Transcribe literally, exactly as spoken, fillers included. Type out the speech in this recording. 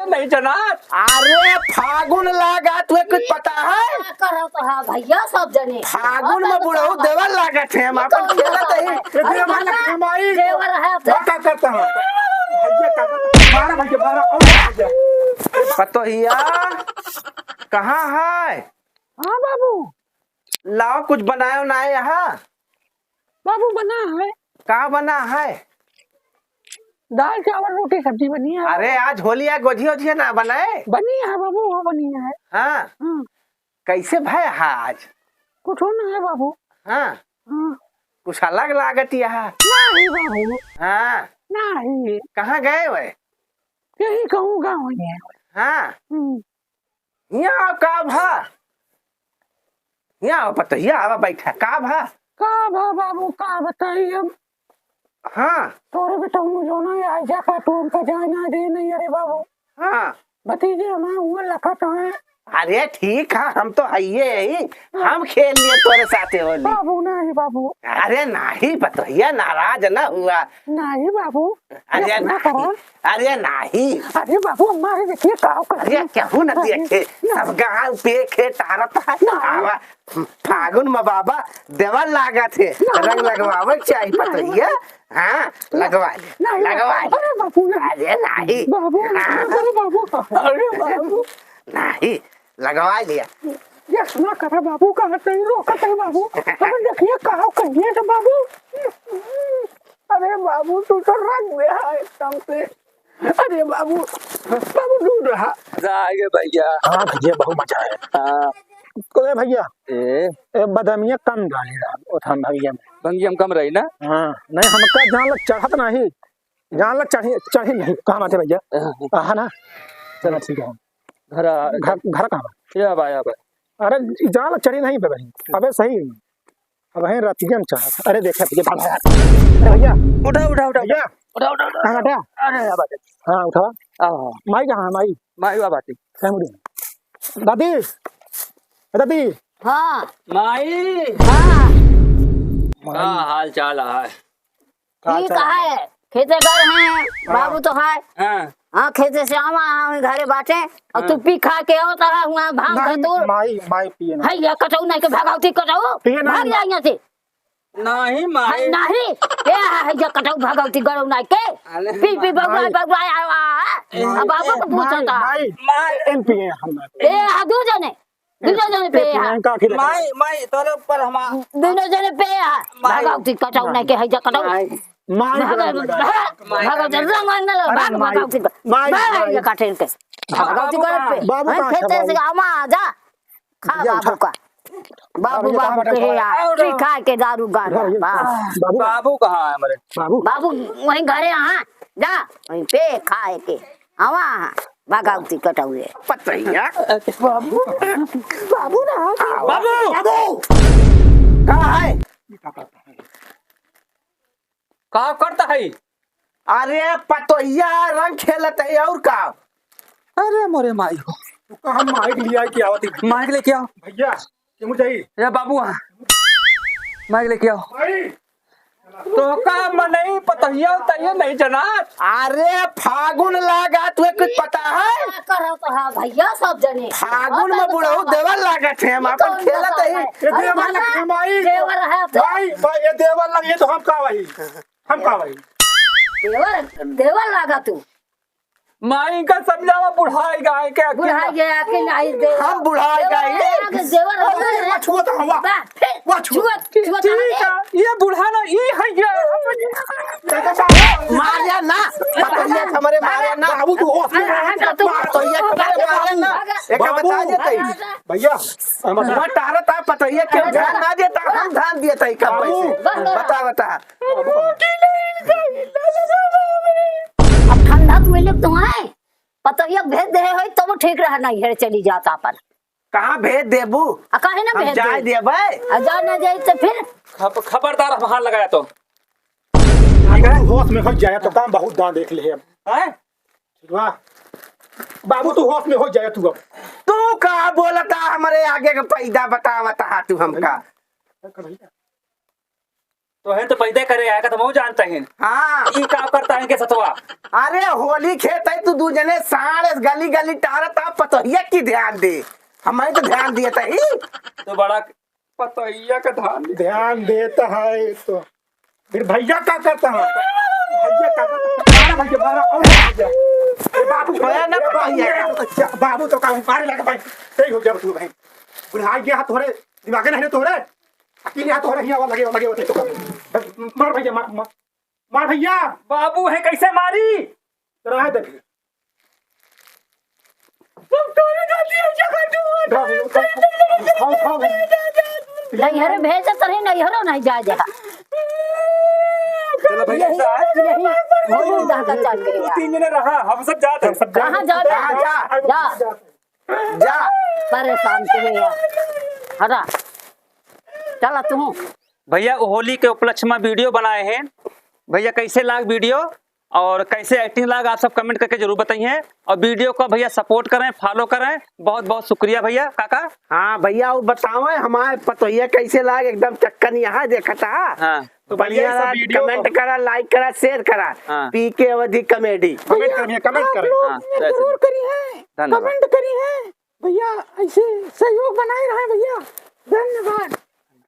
नहीं जनात। अरे फागुन लागा, तुहे कुछ पता है? का करत हा भैया सब जने? फागुन में बुढ़ऊ देवर लागत है, हम अपन खेलत है। ये देवर है, हमारी देवर है। का करता है? भैया का करता है? मारा भैया, मारा, और भैया। पतोहिया, कहाँ है? हाँ बाबू। लाओ, कुछ बनाए उनाए यहाँ। बाबू, बना है। का बना है? दाल, चावल, रोटी, सब्जी बनी है। अरे, आज होली है, गोझिया ओझिया ना बनाए? बनी है बाबू, हाँ, बनी है। हाँ। हाँ। कैसे भय है आज? कुछ ना है बाबू। हाँ। हाँ। कुछ अलग लागत यहाँ। नहीं बाबू। हाँ। नहीं। कहाँ गए हुए? यही कहूँ गाँव ही है। हाँ। हम्म। हियाँ आओ, का भा? हियाँ आओ, पतोहिया, आवा बैठा, का भा? का भा बाबू, का बताई अब? हाँ। तोरे बेटऊ जो ना आए जा का, तू हमका जाए ना दे नहीं, अरे बाबू। हाँ। भतीजे हमारे हुए लखत हैं। अरे ठीक है, हम तो हइये ही, हम खेल लिए तोरे साथे होली। बाबू, नहीं बाबू। अरे नहीं, पतोहिया नाराज ना हुआ। नहीं बाबू, अरे ऐसा ना नहीं, करो। अरे नहीं। अरे बाबू, हमारे देखिए का कर अरे केहू न नहीं, देखे, नहीं। सब गाँव पे खेत आरत है। नहीं। आवा, फागुन में बाबा देवर लागत है, नहीं। रंग लगवावे के चाही पतोहिया। हाँ, लगवा ले, नहीं, लगवा ले। अरे बाबू, नहीं। अरे नहीं। बाबू, हाँ। अरे बाबू, अरे बाबू। नहीं, लगवा लिया। ये सुना करा बाबू, कहाँ तई रोकत है बाबू? अबे देखिए, कहाँ कहिए तो बाबू। अरे बाबू, तू तो रंग में है एकदम से। अरे बाबू, बाबू दूर रहा। मजा आ गया भैया। हाँ भैया, बहुत मजा आया। हाँ। को रे भैया, ए? ए, बदमिया कम डाले रहा, ओ थान भैया में। भंगिया में कम रही ना? हाँ, नहीं, हमका जान लग चढ़त नहीं। जान लग चढ़ी, चढ़ी नहीं, कहाँ बात है भैया? हाँ। आहा ना। चलो, ठीक है। घर आ, घर, घर कहाँ बा? ये अब आया बा। अरे, जान लग चढ़ी नहीं बे भाई। अबे सही। अब है रतिया में चढ़ा। अरे देखे भैया, भाग यार। अरे भैया। उठा, उठा, उठा, भैया। उठा, उठा, उठा। कहाँ हटा? अरे, अब आ जा। हाँ, उठा। हाँ, हाँ। माई कहाँ है, माई? माई बा बाटी। कहाँ मुड़ी? दादी, ए दादी। हाँ। माई। हाँ। माई। का हाल चाल है? का ठीक चाल है? है, खेते गए हैं, हाँ। बाबू तो है। हाँ। हाँ, खेते से आवा, हाँ, घरे बाटे। और हाँ। तू पी खा के आओ, तारा हुआ भांग नहीं, धतूर। माई, माई पिए ना। है, ये कटऊ नहीं के भगवती कटऊ। पिए ना, भाग माई। जा यहाँ से। नहीं, माई। है, नहीं। ये है, ये कटऊ भगवती गरऊ नहीं के। अरे पी, पी, माई। बगुआ, बगुआ, आवा। माई। अब बाबू को पूछता। माई, माई। माई। इन पिए हम ना। ए, हाँ, दू जने। दुनो जने पे पिए है। पियंका आखिर माई, माई, तोरे ऊपर हमार दुनो जने पे है। माई। भगवती कटऊ नहीं के है जा कटऊ। माई। माई। भगवती, भगवती, रंग वांग ना लो, अरे भाग माई। भगवती। माई, भाग माई। ये काटे इनके। भगवती करे पे। बाबू हैं, कहाँ खेते से बाबू? आवा, आ जा। खा भैया, बाबू उठा। का। बाबू, भैया, बाबू कहाँ के बैठा? है यार। और पी खा के दारू गांजा। उठा भैया, बा। बाबू। बाबू कहाँ है हमारे? बाबू। बाबू वहीं घरे, हाँ। जा, वहीं पे खाए के। आवा, हाँ। भगवती कटऊ है। पतैया। बाबू, बाबू ना, बाबू। बाबू। का है? का करता है? अरे पतोहिया रंग खेलत है और का? अरे मोरे माई हो। तो का हम माइक लिया के आवत ही? माइक लेके आओ। भैया, केहू जाई? ए बाबू, हाँ। माइक लेके आओ। भाई। तो का मनई पतोहिया उतोहिया नहीं जनात? अरे फागुन लागा, तुहे कुछ पता है? का करत हा भैया सब जने? फागुन में बुढ़ऊ देवर लागत है, हम अपन खेलत है। ये देवर लग, हमारी देवर है तो। भाई, भाई, ये देवर लग, ये तो हम का भाई? हम का भाई? देवर, देवर लागा तू। माई का समझावा, बुढ़ाई गए के आखिर बुढ़ाई में। गए आखिर नहीं दे। हम बुढ़ाई देवर गए। है, आगे देवर अरे, है। वो छुआ तो हवा। बा, फिर वो छुआ। छुआ, छुआ ठीक कहाँ है, ये बुढ़ा ना, ई है ये। मारिया ना, पतोहिया हमरे मारिया ना। बाबू, तू होश में अरे, रह। हट, तू मार तो ये हमरे मारिया ना। एक बाबू। बता देते हैं। भैया, हम मैं टहरत है, पतोहिया क्यों ध्यान ना देता, हम ध्यान देता है कब बाबू। पैसे। बता, बता। अब ठंडक मिले तो है। पतोहिया के भेज दे होई तब ठीक रहा, नैहर चली जात आपन। कहाँ भेज देबू? आ काहे ना हम भेज जाए दे? देबै। आ जा ना जाई तो फिर? खब-, खबरदार हम हाथ लगाया तो। अगर होश में हो जाए तो काम बहुत दान देख ले अब। हैं? वाह। बाबू तू होश में हो जाए तू अब। तू का बोलता हमरे आगे के पैदा बतावत हा तू हमका? तोहे तो पैदा करे आया का, तो हम जानते हैं। हाँ। ई का करता है इनके सथवा? अरे होली खेत है, तू दू जने साढ़ गली गली टारत, आप पतोहिया की ध्यान दे, हमें तो ध्यान दिया था ही। तो बड़ा पतोहिया का ध्यान दे। ध्यान देता है तो फिर भैया का करता है? भैया का करता है? मारा भैया, मारा, और भैया। ए बाबू, भैया ना पतोहिया का। अच्छा, बाबू तो का मारे लगा भाई, सही हो गया तू भाई। बुढ़ा गया तोरे, दिमाग नहीं तोरे। अकेले हाथ हो रही है, लगे, लगे होते तो। मार भैया, मार, मार, मार भैया। बाबू है, कैसे मारी? रहा दे। उठाओ, उठाओ, उठाओ। नैहरे भेजत रही, नैहरो नहीं जा जा। चलो भैया, यही, ऐसा है। यही, यही उनका चल गया। दो तीन जने रहा, हम सब जाते हैं। कहाँ जाते? कहाँ जा? जा। जा। परेशान से भैया। हटा। चला तू। भैया, होली के उपलक्ष्य में वीडियो बनाए हैं। भैया, कैसे लाग वीडियो और कैसे एक्टिंग लाग, आप सब कमेंट करके जरूर बताइए। और वीडियो को भैया सपोर्ट करें, फॉलो करें। बहुत बहुत शुक्रिया भैया। काका? हाँ भैया, और बताओ हमारे पतोहिया कैसे लाग, एकदम चक्कन यहाँ देखा था। हाँ। तो भैया, बढ़िया सब वीडियो कमेंट करा, लाइक करा, शेयर करा। हाँ। पीके अवधी कॉमेडी। कमेंट करिए, कमेंट आप करें। लोग हाँ, जय जरूर श्री करिए, धन्यवाद। कमेंट करिए भैया, ऐसे सहयोग बनाए रहे भैया, धन्यवाद।